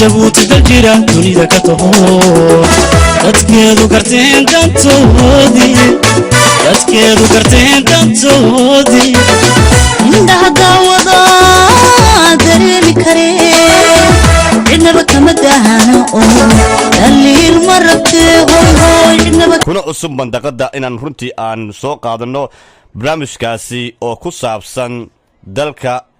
Jabuuti dal jira dunida ka taho, dadkeedu garteen dantoodii, dadkeedu garteen dantoodii. Indhaha daawada dareemi karee, cidnaba kama dahano oo dhaliil ma rabtee, hoy hoy, cidnaba. Kuna cusub mandaqada inaan runtii aan soo qaadanno barnaamijkaasi oo ku saabsan dalka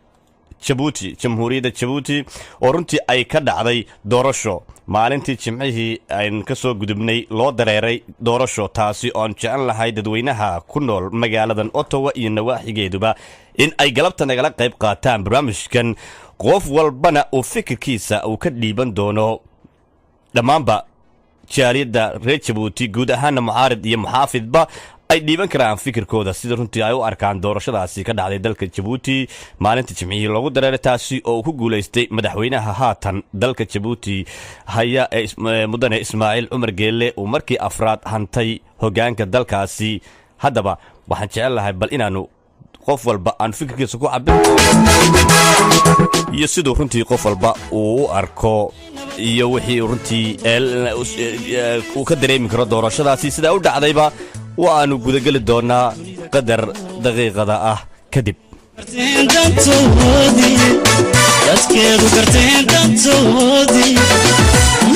Jabuuti, Jamhuuriyadda Jabuuti, oo runtii ay ka dhacday doorasho maalintii Jimcihii aynu ka soo gudubnay. Loo dareeray doorasho taasi oo aan jecel lahay dadweynaha ku nool magaaladan Ottawa iyo nawaaxigeeduba in ay galabta nagala qayb qaataan barnaamijkan, qof walbana uu fikirkiisa uu ka dhiiban doono. Dhammaanba jaaliyadda reer Jabuuti guud ahaana, mucaarid iyo muxaafidba, ay dhiiban karaan fikirkooda sida runtii ay u arkaan doorashadaasi ka dhacday dalka Jabuuti maalinta Jimcihii loogu dareeray, taasi oo uu ku guulaystay madaxweynaha haatan dalka Jabuuti haya ee mudane Ismaaciil Cumar Geelle, uu markii afraad hantay hogaanka dalkaasi. Haddaba waxaan jecel lahay bal inaanu qof walba aan fikirkiisa ku cabir iyo siduu runtii qof walba uu u arko iyo wixii runtii uu ka dareemi karo doorashadaasi sidaa u dhacdayba. Waanu gudageli doonaa qadar daqiiqada ah kadib. Garteen dantoodii, dadkeedu garteen dantoodii.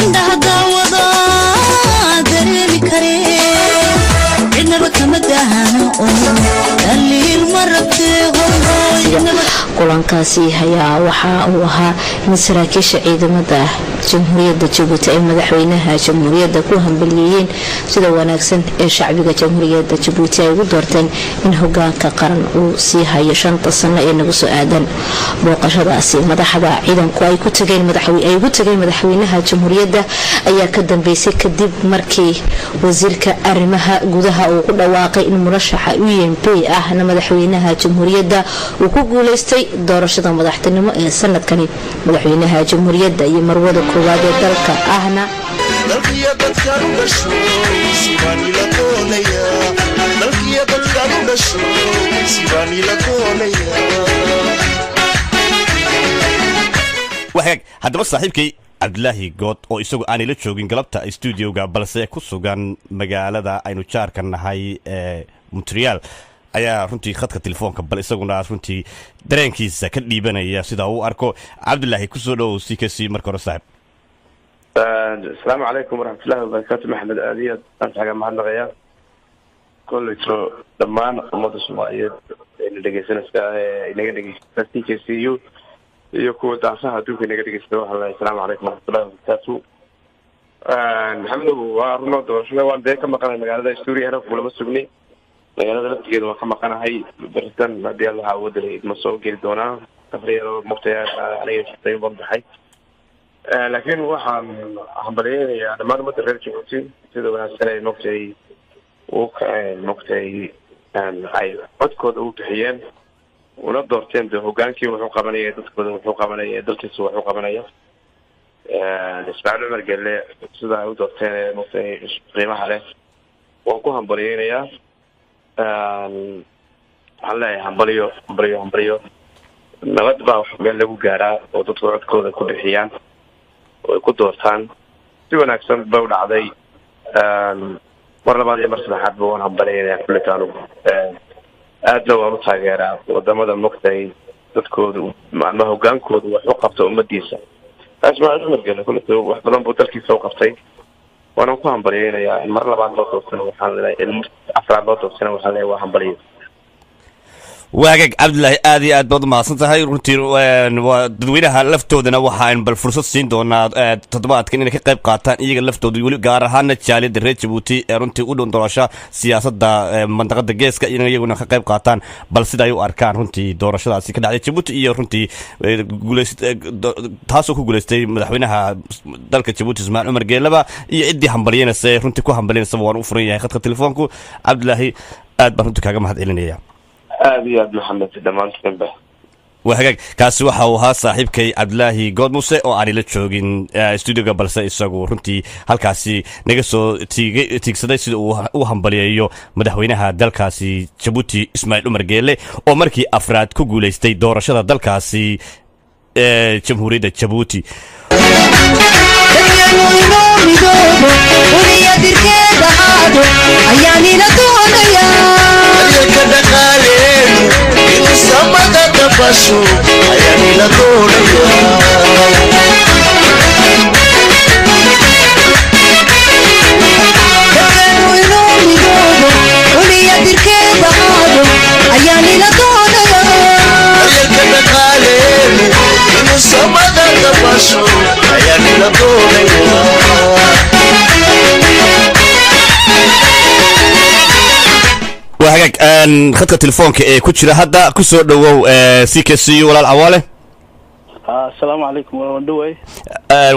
Indhaha daawada dareemi karee, cidnaba kama dahano oo dhaliil ma rabtee, hoy hoy, cidnaba. Kulankaasi ayaa waxa uu ahaa in saraakiisha ciidamada Jamhuuriyadda Jabuuti ay madaxweynaha jamhuuriyadda ku hambaliyeeyeen sida wanaagsan ee shacbiga Jamhuuriyadda Jabuuti ay ugu doorteen in hogaanka qaran uu sii hayo 5-ta sano ee nagu soo aadan. Booqashadaasi madaxda ciidanku ay ugu tageen madaxweynaha jamhuuriyadda ayaa ka dambeysay kadib markii wasiirka arrimaha gudaha uu ku dhawaaqay in murashaxa UMP ahna madaxweynaha jamhuuriyadda uu ku guuleystay doorashada madaxtinimo ee sanadkani. Madaxweynaha jamhuuriyadda iyo marwada koowaad ee dalka ahna Dalkiyo dadkaan u dhasho sibaan ila doonaya, dalkiyo dadkaan u dhasho sibaan ila doonaya. Wagaag, haddaba saaxiibkay Cabdilaahi Good oo isagu aanay la joogin galabta stuudioga balse ku sugan magaalada aynu jaarka nahay ee Montreal ayaa runtii khadka telefoonka bal isaguna runtii dareenkiisa ka dhiibanaya sida uu arko. Cabdilaahi, kusoo dhowow c k c marka hore, saaxib. Asalaamu calaykum waraxmatullahi wabarakaatu. Maxamed, aad iyo aad baan kaaga mahadnaqayaa. Kolleyto dhammaan ummadda Soomaaliyeed ayna dhegeysanaysaa ee inaga dhegeysata c k c u iyo kuwa daafaha adduunka inaga dhegeysata, waxaa leeyahay asalaamu calaykum waraxmatullahi wabarakaatu. Maxamedow, waa runo, doorashada waan dee ka maqanahay magaalada stuudiyahana kulama sugni, magaalada laftigeeda waan ka maqanahay. Beritan haddii Allaha awoodda leh idma soo geli doonaa, safriyaro mugtaya aniga shaqeyn ban baxay. Laakiin waxaan hambalyeynayaa dhammaan ummadda reer Jabuuti sida wanaagsan ay mogtay u kaceen, mogtay ay codkooda u bixiyeen una doorteen de hogaankii wuxuu qabanaya dadkooda, wuxuu qabanaya dalkiisa, wuxuu qabanaya Ismaaciil Cumar Gelle. Sida ay u doorteen mogtay qiimaha leh waan ku hambalyeynayaa. Waxaan leeyahay hambaliyo, hambaliyo, hambaliyo. Nabad baa wax meel lagu gaaraa oo dadku codkooda ku bixiyaan oo ay ku doortaan. Si wanaagsan bay u dhacday. Mar labaad iyo mar saddexaad ba waan hambalyaynaya kulleta. Anugu aadna waan u taageeraa wadamada mogtay dadkooda ama hogaankooda wax u qabta ummadiisa. Ismaaciil Cumar Gele kulleta wax badan buu dalkiisa u qabtay, waanan ku hambalyeynayaa in mar labaad loo doortana. Waxaan leeyahay in mar afraad loo doortana, waxaan leeyahay waa hambaliyo. Waagaag Cabdilaahi, aad iyo aad baad umahadsan tahay. Runtii waa dadweynaha laftoodana waxaan bal fursad siin doonaa toddobaadkan inay ka qayb qaataan iyaga laftooda, weli gaar ahaana jaaliyadda reer Jabuuti ee runtii u dhown doorasha siyaasadda mandaqada geeska, inay iyaguna ka qayb qaataan bal sida ay u arkaan runtii doorashadaasi ka dhacday Jabuuti iyo runtii taasoo ku guuleystay madaxweynaha dalka Jabuuti Ismaaciil Cumar Geelaba, iyo ciddii hambalyanaysa ee runtii ku hambalyanaysa. Waan u furan yahay khadka telefoonku. Cabdilaahi, aad baan runtii kaaga mahad celinaya. Aada iyo aad, Maxamed, dhammaantiinba. Waa hagaag, kaasi waxa uu ahaa saaxiibkay Cabdilaahi Good Muse oo aanay la joogin studioga balse isagu runtii halkaasi naga soo tiigsaday sida uu u hambaliyeeyo madaxweynaha dalkaasi Jabuuti Ismaaciil Cumar Geele oo markii afraad ku guulaystay doorashada dalkaasi ee Jamhuuriyadda Jabuuti. Dadkeenu inuu midoobo, uliya dirkeed ahaado ayaan ila doonayaa. Daryeelka dhaqaaleenu inuu samada dabasho ayaan ila doonayaa. Dadkeenu inuu midoobo, uliya dirkeed ahaado ayaan ila doonayaa. Daryeelka dhaqaaleenu inuu samada dabasho ayaan ila doonayaa. Waa hagaag. Khadka telefoonka ee ku jira hadda, ku soo dhowow CKCU, walaal Cawaale. Asalaamu calaykum, waan dhaway.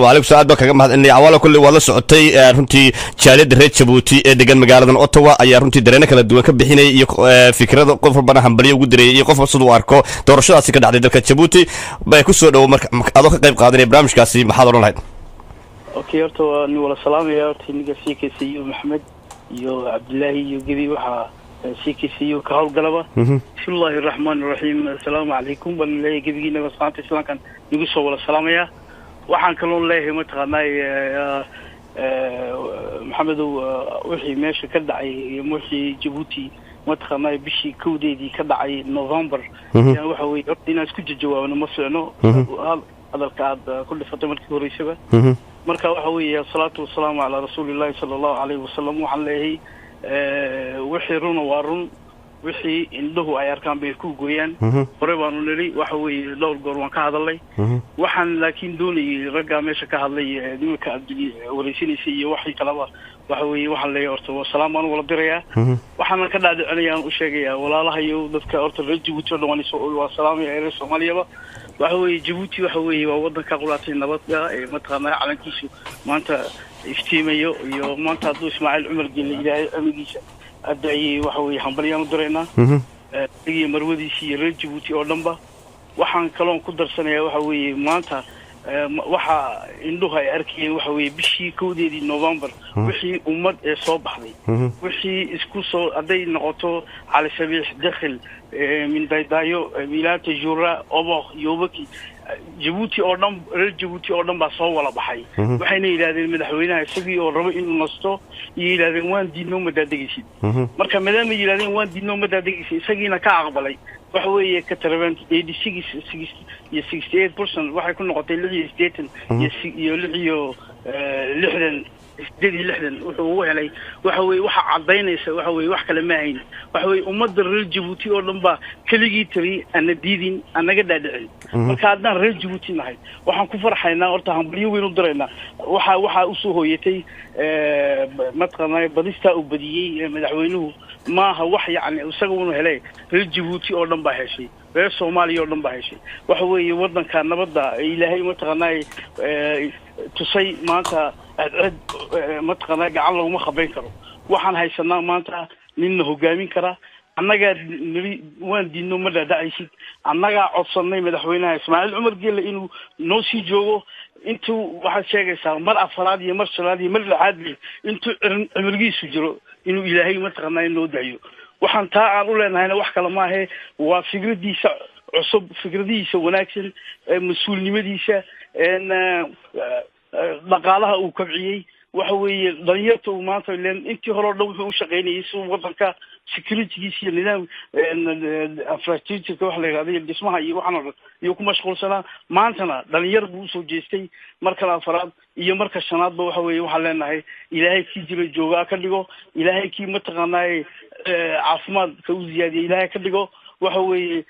Wacalaykum salaam, baan kaga mahadcelinaya, Cawaale. Kulli waad la socotay. Runtii jaaliyadda reer Jabuuti ee degan magaaladan Ottawa ayaa runtii dareeno kala duwan ka bixinayay iyo fikrada, qof walbana hambalyo ugu direeyay iyo qof siduu u arko doorashadaasi ka dhacday dalka Jabuuti. Bay ku soo dhowow. Marka adoo ka qayb qaadanaya barnaamijkaasi, maxaad odhan lahayd? Okay, horta waa ni wala salaamaya. Horta ninka CKCU Maxamed iyo Cabdilaahi iyo Gebi, waxaa CKCU ka howlgalaba. Bismillahi araxmaani iraxiim, assalaamu calaykum baan leeyahay gebigiinaba, salaanta islaamkan nagu soo wada salaamaya. Waxaan kaloo leeyahay, mataqaanaa, Maxamedow, wixii meesha ka dhacay iyo wixii Jabuuti, mataqaanaa, bishii 1deedii ka dhacay November, yani waxa weye horta inaan isku jawaabno ma fiicno hadalka aad ku dhifatay markii horeysaba. Marka waxa weeye, asalaatu wasalaamu calaa rasuulillahi sala Allahu calayhi wasalam. Waxaan leeyahay, wixii runa waa run, wixii indhuhu ay arkaan bay ku gooyaan. Hore baanu nidhi, waxa weeye, dhowr goor waan ka hadalnay. Waxaan laakiin doonayay raggaa meesha ka hadlay, nimanka aad wareysanaysay iyo waxii kalaba, waxa weeye waxaan leeyahay horta waa salaam baan wala dirayaa. Waxaana ka dhaadhicinayaan u sheegayaa walaalaha iyo dadka horta reer Jabuuti oo dhan waan salaamaya, reer Soomaaliyaba. Waxa weeye, Jabuuti waxa weeye waa wadanka qulaatay nabadda ee, mataqaanaa, calankiisu maanta iftiimayo. Iyo maanta hadduu Ismaaciil Cumar Geelle Ilaahay amnigiisa addaayey, waxa weeye hambalyaan u diraynaa iyo marwadiisi iyo reer Jabuuti oo dhanba. Waxaan kaloon ku darsanayaa, waxa weeye, maanta waxa indhuhu ay arkayeen, waxa weeye bishii 1deedii November wixii ummad ee soo baxday, wixii isku soo hadday noqoto Cali Sabiix, Dakhil, Mindaydaayo, Milaata, Jura, Oboq, Yobaki, Jabuuti oo dhan, reer Jabuuti oo dhan baa soo wala baxay. Waxayna yidhahdeen madaxweynaha, isagii oo rabo inuu nasto, iyo yidhahdeen waan diidno, ma daadegaysid. Marka maadaama yidhahdeen waan diidno, ma daadegaysid, isagiina ka aqbalay, waxa weeye ka taraban 86 iyo 68% waxay ku noqotay 86 iyo 66, 68 wuxuu ugu helay. Waxa weeye waxa caddaynaysa, waxa weeye wax kale ma hayn, waxa weeye ummadda reer Jabuuti oo dhan baa keligii tiri ana diidin, anaga dhaadhicin. Marka haddaan reer Jabuuti nahay, waxaan ku farxaynaa horta, hambalyo weyn u diraynaa. Waxaa usoo hooyatay, mataqaanaa, badistaa uu badiyey madaxweynuhu maaha wax yacni isaga unu helay, reer Jabuuti oo dhan baa heshay, reer Soomaaliya oo dhan baa heshay. Waxa weeye waddanka nabadda Ilaahay, mataqaanaa, tusay maanta cid, mataqaanaa, gacan laguma khabayn karo. Waxaan haysanaa maanta ninna hogaamin kara. Annagaa niri waan diidno, ma dhaadhacaysid. Annagaa codsanay madaxweynaha Ismaaciil Cumar Geelle inuu noo sii joogo intuu, waxaad sheegaysaa, mar afaraad iyo mar shanaad iyo mar lixaad le intuu cimrigiisu jiro inuu Ilaahay, mataqaanaa, noo dayo. Waxaan taa aan u leenahayna wax kale maahe, waa fikradiisa cusub, fikradihiisa wanaagsan, mas-uulnimadiisa, dhaqaalaha uu kobciyey, waxa weeye dhalinyarta uu maanta leen. Intii hore o dhan wuxuu u shaqaynayay si uu wadanka securitygiisa iyo nidaam infrastructureka waxa la yidhahda iyo dhismaha iyo waxaan oo dhan iyo ku mashquulsanaa. Maantana dhalinyar buu usoo jeestay markan afaraad iyo marka shanaadba. Waxa weeye waxaan leenahay Ilaahay kii jira joogaa ka dhigo, Ilaahay kii, mataqaanaaye, caafimaadka u ziyaadiya Ilaahay ka dhigo. Waxa weeye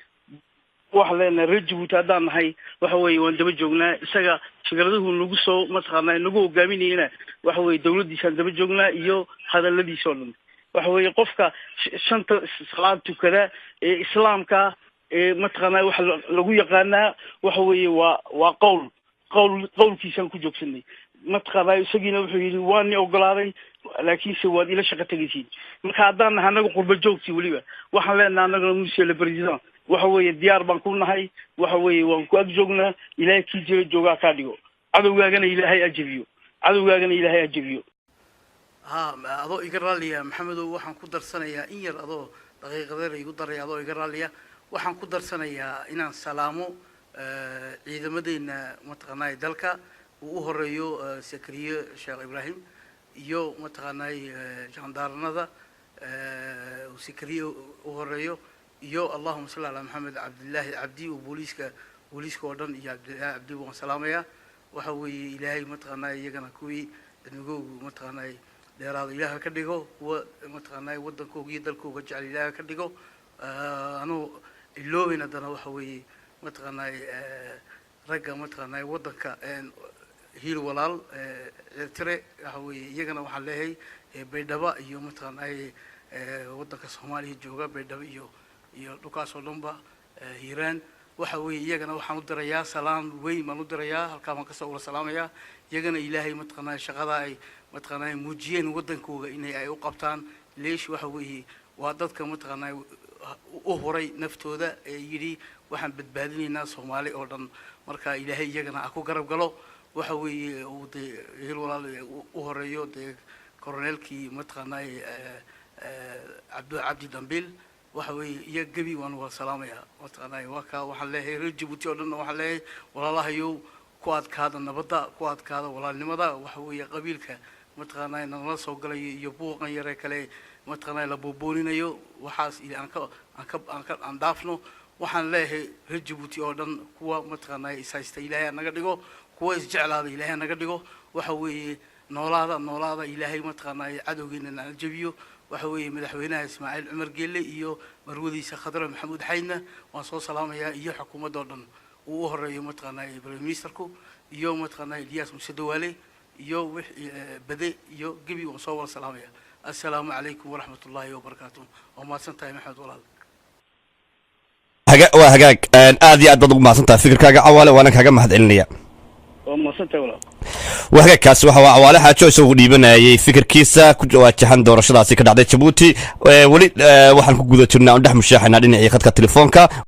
waxaan leenahay reer Jabuuti haddaan nahay, waxa weeye waan daba joognaa isaga, fikraduhu nagu soo, mataqaanaa, nagu hogaaminayana. Waxa weeye dawladdiisaan daba joognaa iyo hadaladiisa oo dhan. Waxa weeye qofka shanta salaad tukada ee islaamka ee, mataqaanaa, waxa lagu yaqaanaa, waxa weeye waa qowl qowlkiisaan ku joogsanay, mataqaanaa. Isagiina wuxuu yidhi waan ni ogolaaday, laakiinse waad ila shaqo tegaysiin. Marka haddaan nahay annaga qurba joogtii, weliba waxaan leenahay annagana, monsieur le président, waxa weeye diyaar baan ku nahay, waxa weeye waan ku ag joognaa. Ilaahay kii jira joogaa kaa dhigo, cadowgaagana Ilaahay ajabiyo, cadowgaagana Ilaahay ajabiyo. Ha, adoo iga raalliya, Maxamedow, waxaan ku darsanayaa in yar, adoo daqiiqadeer igu daraya, adoo iga raalliya, waxaan ku darsanayaa inaan salaamo ciidamadeena, mataqaanaa, dalka. Uu u horeeyo Sakariye Sheekh Ibraahim iyo mataqaanay jandaarnada uu Sakariye u horeeyo, iyo allahuma salli calaa Maxamed, Cabdillaahi Cabdi oo booliiska oo dhan iyo Cabdillaahi Cabdi waan salaamayaa. Waxa weeye Ilaahay mataqaanay iyagana kuwii cilmigoogu mataqaanay dheeraado Ilaaha ka dhigo, kuwa mataqaanay waddankooga iyo dalkooga jecel Ilaaha ka dhigo. Anuu iloobeyn haddana waxa weeye mataqaanay ragga mataqaanay waddanka Hiil Walaal Cirtire, waxa weeye iyagana waxaan leeyahay Baydhaba iyo mataqaanay waddanka Soomaaliya jooga, Baydhaba iyo dhulkaas oo dhanba, Hiiraan, waxa weeye iyagana waxaan u dirayaa salaan weyn baan u dirayaa. Halkaa baan kasoo ula salaamayaa iyagana. Ilaahay mataqaanaa shaqada ay mataqaanaa muujiyeen waddankooga inay ay u qabtaan leesh, waxa weeye waa dadka mataqaanaa u huray naftooda ee yidhi waxaan badbaadinaynaa Soomaali oo dhan. Marka Ilaahay iyagana ha ku garab galo. Waxa weeye uu dee Hiil Walaal u horeeyo dee koroneelkii mataqaanaa Cabdi Dambiil, waxa weeye iyo gebi waan wada salaamayaa mataqaanaa. Waa kaa waxaan leeyahay reer Jabuuti oo dhan, waxaan leeyahay walaalahayow, ku adkaada nabadda, ku adkaada walaalnimada. Waxa weeye qabiilka mataqaanaa nala soo galayo iyo buuqan yare kale mataqaanaa la buubuuninayo, waxaas aan ka aan ka aan ka aan dhaafno. Waxaan leeyahay reer Jabuuti oo dhan, kuwa mataqaanaa ishaysta Ilaahay ha naga dhigo, kuwa isjeclaada Ilaahay ha naga dhigo. Waxa weeye noolaada, noolaada. Ilaahay mataqaanaa cadowgeena nala jabiyo. Waxa weeye madaxweynaha Ismaaciil Cumar Geelle iyo marwadiisa Khadra Maxamuud Xaydna waan soo salaamayaa, iyo xukuumadda oo dhan uu u horeeyo mataqaanaa prime ministerku iyo mataqaanaa Eliyaas Muse Dawaale iyo wixii bade iyo gebi, waan soo wada salaamaya. Assalaamu calaykum waraxmat ullaahi wabarakaatu. Waa mahadsan tahay, Maxamed walaal. Waa hagaag, aad iyo aad baad ugu mahadsan tahay fikirkaaga, Cawaale, waana kaaga mahad celinaya. Waa mahadsan tahay, walaal. Waa hagaagkaasi waxa waa Cawaale Xaajo, isagu dhiibanayay fikirkiisa ku waajahan doorashadaasi ka dhacday Jabuuti. Weli waxaan ku guda jirnaa on dhex mushaaxaynaa dhinacii khadka telefoonka.